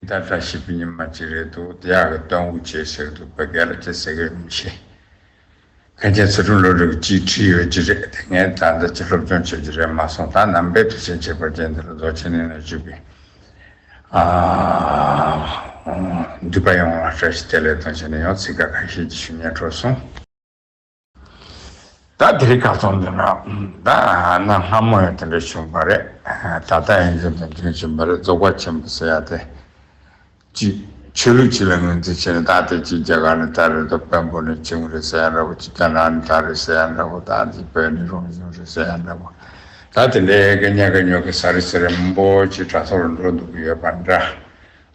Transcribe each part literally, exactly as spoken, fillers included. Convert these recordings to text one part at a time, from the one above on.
ད་བཀྲ་ཤིས་པའི་ཉི་མ་གཅིག་རེད་འདུག་དེ་ཡག་གི་སྟོན་དགོས་བྱས་ཟེར་འདུག་བོད་སྐད་ལ་ཅི་ཟེར་གི་ཡོད་མི་ཤེས། ཁ་ཆེ་ཚུལ་ཁྲིམས་བློ་གྲོས་ཀྱིས་ཅིག་བྲིས་ཡོད་ཀྱི་རེད་དེ། ངས་ད་ལྟ་ཅི་སློབ་སྦྱོང་བྱེད་ཀྱི་རེད་མ་སོང་། ད་ནང་པའི་དུས་ཆེན་ཁྱད་པར་ཅན་འདི་ལ་རྫོགས་ཆེན་གླིང་ནས་བཞུགས་པའི་ཨ་འདུས་པ་ཡོངས་ལ་བཀྲ་ཤིས་བདེ་ལེགས་དང་བྱས་ནས་ཡང་ཚིག་ཁ་ཁ་ཤས་ཀྱི་ཞུ་སྙན་སྤྲོ་སོང་། ད་དེ་རིང་ཁ་སང་འདི་ན་ད་གནའ་སྔ་མོ་ཡང་དེ་འདྲ་བྱུང་བ་རེད། ད་ལྟ་ཡང་དེ་འདྲ་བྱུང་བ་རེད། རྫོགས་པ་ཆེན་པོ་ཟེར་ཡ་དེ། གཅིག་ཆོས་ལུགས་གཅིག་ལ་ངོས་འཛིན་བྱས་ནས་ད་ལྟ་གཅིག་རྒྱ་གར་ནས་ད་རེད་དོ། བོན་པོ་ནས་བྱུང་རེད་ཟེར་ཡ་འདྲ་པོ། གཅིག་རྒྱ་ནག་ནས་ད་རེད་ཟེར་ཡ་འདྲ་པོ། ད་གཅིག་བོད་ནས་རང་བྱུང་རེད་ཟེར་ཡ་འདྲ་པོ། ད་དེ་འདྲའི་གི་ཉག་གི་ཉོག་གི་ཟ་རི་ཟེར་རི་མང་པོ་ཅིག་དྲ་ཐོག་ལ་འགྲོ་འདུག་གི་ཡོད་པ་འདྲ།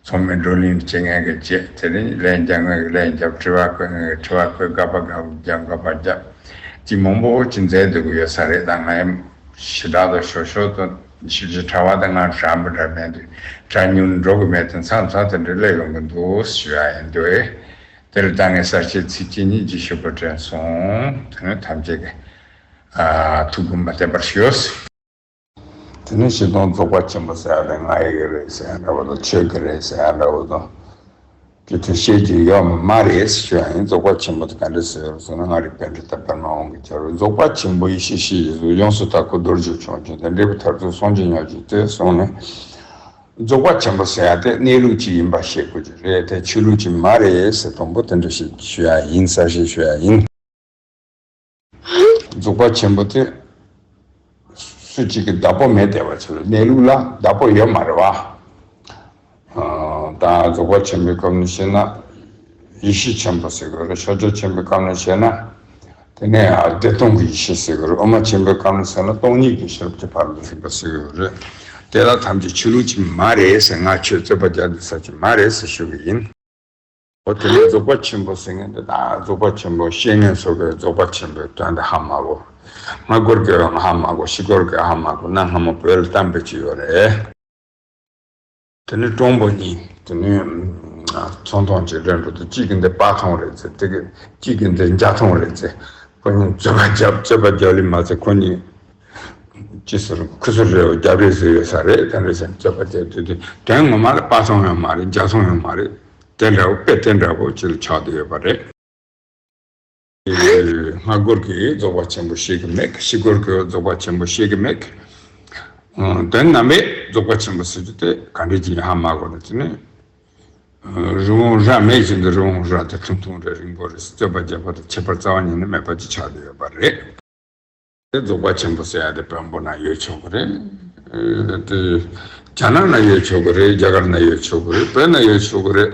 ཚང་མས་བགྲོ་གླེང་བྱེད་མཁན་གྱི་བྱེད། དེ་རིང་ལན་རྒྱབ་མཁན་གྱི་ལན་རྒྱབ། དྲི་བ་བཀོད་མཁན་གྱི་དྲི་བ་བཀོད། དགག་པ་དགག་རྒྱབ། དགག་པ་རྒྱབ། ཅིག་མང་པོ་ཅིག་མཛད་འདུག་གི་ཡོད་ས་རེད། ད་ང་ཡང་ཞེ་དྲག་ཏུ་ཞོ་ཞོ་དང་ཞིབ་ཅིག་དྲ་བ་དང་ང་དྲ་མི་འདྲ་མེད་དུས་དྲ་ཉུང་འགྲོ་གི་མེད་དུས་མཚམས་མཚམས་དེ་འདྲ་སླེབས་ཡོང་གི་འདུག་ཞུ་ཡ་ཡིན་དུས། དེར་ད་ངས་གསལ་བཤད་ཚིག་གཅིག་གཉིས་ཅིག་ཞུ་དགོས་དྲན་སོང་། དེ་ནི་ཐམས་ཅད་ཀྱིས་ཨ་ཐུགས་ཁུར་མ་བསྟེན་པར་ཞུ། དེ་ནས་སྤྱིར་བཏང་རྫོགས་པ་ཆེན་པོ་ཟེར་ཡ་དེ་ང་ཡི་གི་རེད་ཟེར་ཡ་འདྲ་པོ་དང་། ཁྱོད་ཀྱི་རེད་ཟེར་ཡ་འདྲ་པོ་དང་། དེ་དུས་བཤད་རྒྱུ་ཡོད་མ་རེད་ཞུ་ཡ་ཡིན། རྫོགས་པ་ཆེན་པོ་དེ་ག་འདྲ་ཟེར་ཟེར་ན། མངའ་རིས་པཎྜི་ཏ་པདྨ་དབང་གིས་སྦྱར་བའི། རྫོགས་པ་ཆེན་པོ་ཡེ་ཤེས་ཤེས་བཞིན་དུ། ཡོངས་སུ་དག་པའི་རྡོ་རྗེ་འཆང་ཆེན་དང་། འབྲས་བུ་མཐར་ཐུག་སངས་རྒྱས་ཉག་གཅིག་སྟེ། གསུངས་ནས། རྫོགས་པ་ཆེན་པོ་ཟེར་ཡ་དེ་གནས་ལུགས་ཅིག་ཡིན་པ་ཤེས་དགོས་ཀྱི་རེད་དེ། ཆོས་ལུགས་ཅིག་མ་རེད་ཟེར། དང་པོ་དེ་འདྲ་ཞིག་ཞུ་ཡ་ཡིན། གསལ་བཤད་ཞུ་ཡ་ཡིན། རྫོགས་པ་ཆེན་པོ་དེ་སུ་གཅིག་གིས་བདག་པོ་མེད་བསྡད་པ་ཅིག་ལ། གནས་ལུགས་ལ་བདག་པོ་ཡོད་མ་རེད་བ། ཨ་ད་རྫོགས་པ་ཆེན་པོའི་སྐབས་ནས་བཤད་ན་ཡེ་ཤེས་ཆེན་པོ་ཟེར་གི་རེད། ཕྱག་རྒྱ་ཆེན་པོའི་སྐབས་ནས་བཤད་ན། དེ་ནས་ཨ་བདེ་སྟོང་གི་ཡེ་ཤེས་ཟེར་གི་རེད། དབུ་མ་ཆེན་པོའི་སྐབས་ནས་བཤད་ན་སྟོང་ཉིད་ཀྱི་ཤེས་རབ་ཀྱི་ཕ་རོལ་ཏུ་ཕྱིན་པ་ཟེར་གི་རེད། དེ་དག་ཐམས་ཅད་ཆོས་ལུགས་ཅིག་མ་རེད་ཟེར། ང་ཁྱོད་རྩོད་པ་རྒྱག་འདོད་ས་ཅིག་མ་རེད་ཟེར་ཞུ་གི་ཡིན། འོ་དེ་ནས་རྫོགས་པ་ཆེན་པོ་ཟེར་མཁན་དེ་དག་རྫོགས་པ་ཆེན་པོ་བཤད་མཁན་ཚོ་གིས་རྫོགས་པ་ཆེན་པོའི་དོན་དེ་ཧ་མ་གོ། སྔ་རྒོལ་གྱིས་ཧ་མ་གོ། ཕྱི་རྒོལ་གྱིས་ཧ་མ་གོ། གནའ་སྔ་མོ་བོད་ལ་གཏམ་དཔེ་ཅིག་ཡོད་རེད། དེ་ནས་སྤྲང་པོ་གཉིས། དེ་ནས་ཚོང་ཐང་ཅིག་རེད་འགྲོ་དུས། གཅིག་གིས་འདི་སྤ་ཐང་རེད་ཟེར། དེ་གིས་གཅིག་གིས་འདི་རྒྱ་ཐང་རེད་ཟེར། ཁོ་གཉིས་རྩོད་པ་རྒྱབ། རྩོད་པ་རྒྱབ་ལེ་མ་ཚད་ཁོ་གཉིས་ཅི་ཟེར། ཁུ་ཚུར་རེ་བ་རྒྱབ་རེས་ཟེར་ཡོད་ས་རེད། དེ་འདྲ་ཟེར་རྩོད་པ་རྒྱབ་དུས་དེ་དོན་ངོ་མ་ལ་སྤ་ཐང་ཡང་མ་རེད། རྒྱ་ཐང་ཡང་མ་རེད། དེ་འདྲ་བོ་དཔེ་དེ་འདྲ་བོ་ཅིག་ལ་ཆགས་བསྡད་ཡོད་པ་རེད། སྔ་རྒོལ་གྱིས་རྫོགས་པ་ཆེན་པོ་ཤེས་ཀྱི་མེད། ཕྱི་རྒོལ་གྱིས་རྫོགས་པ་ཆེན་པོ་ཤེས་ཀྱི་མེད། ཨང་། དོན་ངོ་མའི་རྫོགས་པ་ཆེན་པོ་ཟེར་རྒྱུ་དེ་ག་འདྲ་ཅིག་ཡིན་ཧ་མ་གོ་ནས། དེ་ནས་རི་བོང་རྭ་མེད་བཞིན་དུ་རི་བོང་རྭ་དེ་ཐུང་ཐུང་རེད། རིང་པོ་རེད། རྩོད་པ་རྒྱབ་པ་དང་ཁྱད་པར་རྩ་བ་ཉིད་ནས་མེད་པ་ཅིག་ཆགས་བསྡད་ཡོད་པ་རེད། དེ་རྫོགས་པ་ཆེན་པོ་ཟེར་ཡ་དེ་བོན་པོ་ན་ཡོད་ཆོག་གི་རེད། ཨ་དེ་རྒྱ་ནག་ན་ཡོད་ཆོག་གི་རེད། རྒྱ་གར་ན་ཡོད་ཆོག་གི་རེད། བོད་ན་ཡོད་ཆོག་གི་རེད།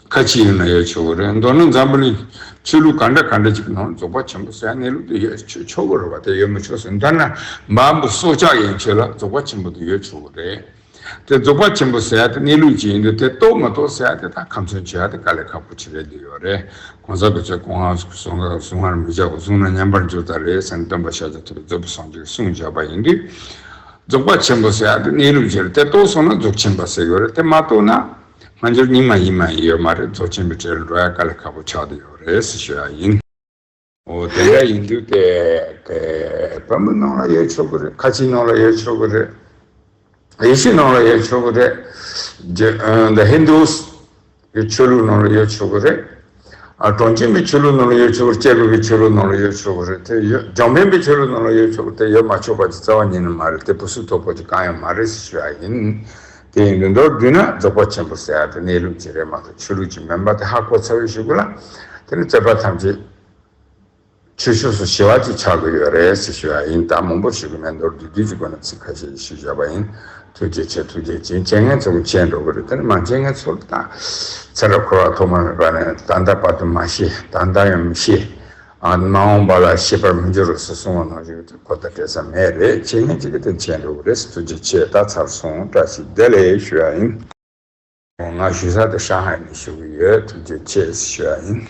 ཁ་ཆེ་ཡུལ་ན་ཡོད་ཆོག་གི་རེད། མདོར་ན་འཛམ་བུ་གླིང་ཆོས་ལུགས་ག་འདྲ་ག་འདྲ་ཅིག་གི་ནང་རྫོགས་པ་ཆེན་པོ་ཟེར་ཡ་གནས་ལུགས་དེ་ཡོད་ཆོག་ཆོག་གི་རེད་བ། དེ་ཡོད་མི་ཆོག་ཟེར། མདོར་ན་འབའ་འབུ་སྲོག་ཆགས་ཡན་ཆད་ལ་རྫོགས་པ་ཆེན་པོ་དེ་ཡོད་ཆོག་གི་རེད། དེ་རྫོགས་པ་ཆེན་པོ་ཟེར་ཡ་དེ་གནས་ལུགས་ཅིག་ཡིན་དུས། དེ་རྟོགས་མ་རྟོགས་ཟེར་ཡ་དེ་ད་ཁམས་ཚན་བྱེད་ཡ་དེ་དཀའ་ལས་ཁག་པོ་ཅིག་རེད་བསྡད་ཡོད་རེད། གོང་ས་སྐུ་ཚེ་གོང་ལ་གསུང་གསུང་བར་མི་བྱའོ། གསུངས་ན་ཉམས་པར་འགྱུར་ད་རེད་ཟེར་ནས་སྟོན་པ་ཤཱཀྱ་ཐུབ་པས་རྫོགས་པའི་སངས་རྒྱས་ཀྱིས་གསུངས་བཞག་པ་ཡིན་དུས། རྫོགས་པ་ཆེན་པོ་ཟེར་ཡ་དེ་གནས་ལུགས་ཅིག་རེད། དེ་རྟོགས་སོང་ན་རྫོགས་ཆེན་པ་ཟེར་གི་རེད། དེ་མ་རྟོགས་ན་སྔ་འགྱུར་རྙིང་མ་ཡིན་མ་ཡིན་ཡོད་མ་རེད། རྫོགས་ཆེན་པའི་གྲས་ལ་འགྲོ་ཡ་དཀའ་ལས་ཁག་པོ་ཆགས་བསྡད་ཡོད་རེད་ཟེར་ཞུ་ཡ་ཡིན། འོ་དེ་འདྲ་ཡིན་དུས་དེ་དེ་བོན་པོའི་ནང་ལ་ཡོད་ཆོག་གི་རེད། ཁ་ཆེའི་ནང་ལ་ཡོད་ཆོག་གི་རེད། ཡེ་ཤུའི་ནང་ལ་ཡོད་ཆོག་གི་རེད། རྒྱ་ཨ་the Hindus གི་ཆོས་ལུགས་ནང་ལ་ཡོད་ཆོག་གི་རེད། ཨ་གྲངས་ཅན་པའི་ཆོས་ལུགས་ནང་ལ་ཡོད་ཆོག་གི་རེད། སྐྱེས་བུ་གི་ཆོས་ལུགས་ནང་ལ་ཡོད་ཆོག་གི་རེད། དེ་ཡོད་འཇམ་དཔལ་པའི་ཆོས་ལུགས་ནང་ལ་ཡོད་ཆོག་གི་རེད། དེ་ཡོད་མ་ཆོག་པ་ཅིག་རྩ་བ་ཉིད་ནས་མ་རེད། དེ་བུ་སུ་དོག་པོ་ཅིག་གང་ཡང་མ་རེད་ཟེར་ཞུ་ཡ་ཡིན། དེ་ཡིན་དུས་མདོར་བསྡུས་ན་རྫོགས་པ་ཆེན་པོ་ཟེར་ཡ་དེ་གནས་ལུགས་ཅིག་རེད་མ་གཏོགས་ཆོས་ལུགས་ཅིག་མིན་པ་དེ་ཧ་གོ་ཚར་བའི་གཞུག་གུ་ལ། དེ་ནི་རྩོད་པ་ཐམས་ཅད་ཆོས་ཕྱོགས་སུ་ཞི་བ་ཅིག་ཆགས་ཀྱི་ཡོད་རེད་ཟེར་ཞུ་ཡ་ཡིན། ད་མང་པོ་ཞུ་གི་མེད། མདོར་བསྡུས་བསྡུས་ཀྱི་སྒོ་ནས་ཚིག་ཁ་ཤས་ཤིག་ཞུས་བཞག་པ་ཡིན། ཐུགས་རྗེ་ཆེ། ཐུགས་རྗེ་ཆེ། མཁྱེན་མཁན་ཚོ་མཁྱེན་འགྲོ་གི་རེད། དེ་ནི་མ་མཁྱེན་མཁན་ཚོ་ལ་ད་ཚེ་རབས་འཁོར་བ་ཐོག་མ་མེད་པ་ནས་ད་ལྟ་བར་དུ་མ་ཤེས། ད་ལྟ་ཡང་མི་ཤེས། ཨ་མ་འོངས་པ་ལ་ཤེས་པར་མི་འགྱུར་རོ་ཟེར་གསུངས་པ་ནང་བཞིན་གོ་བརྡ་སྤྲད་ས་མེད་རེད། མཁྱེན་མཁན་ཅིག་གིས་དེ་མཁྱེན་འགྲོ་གི་རེད། ཐུགས་རྗེ་ཆེ། ད་ཚར་སོང་། བཀྲ་ཤིས་བདེ་ལེགས་ཞུ་ཡ་ཡིན། ང་ཞུ་ས་དེ་ཧྲང་ཧའེ་ནས་ཞུ་གི་ཡོད། ཐུགས་རྗེ་ཆེ་ཞུ་ཡ་ཡིན།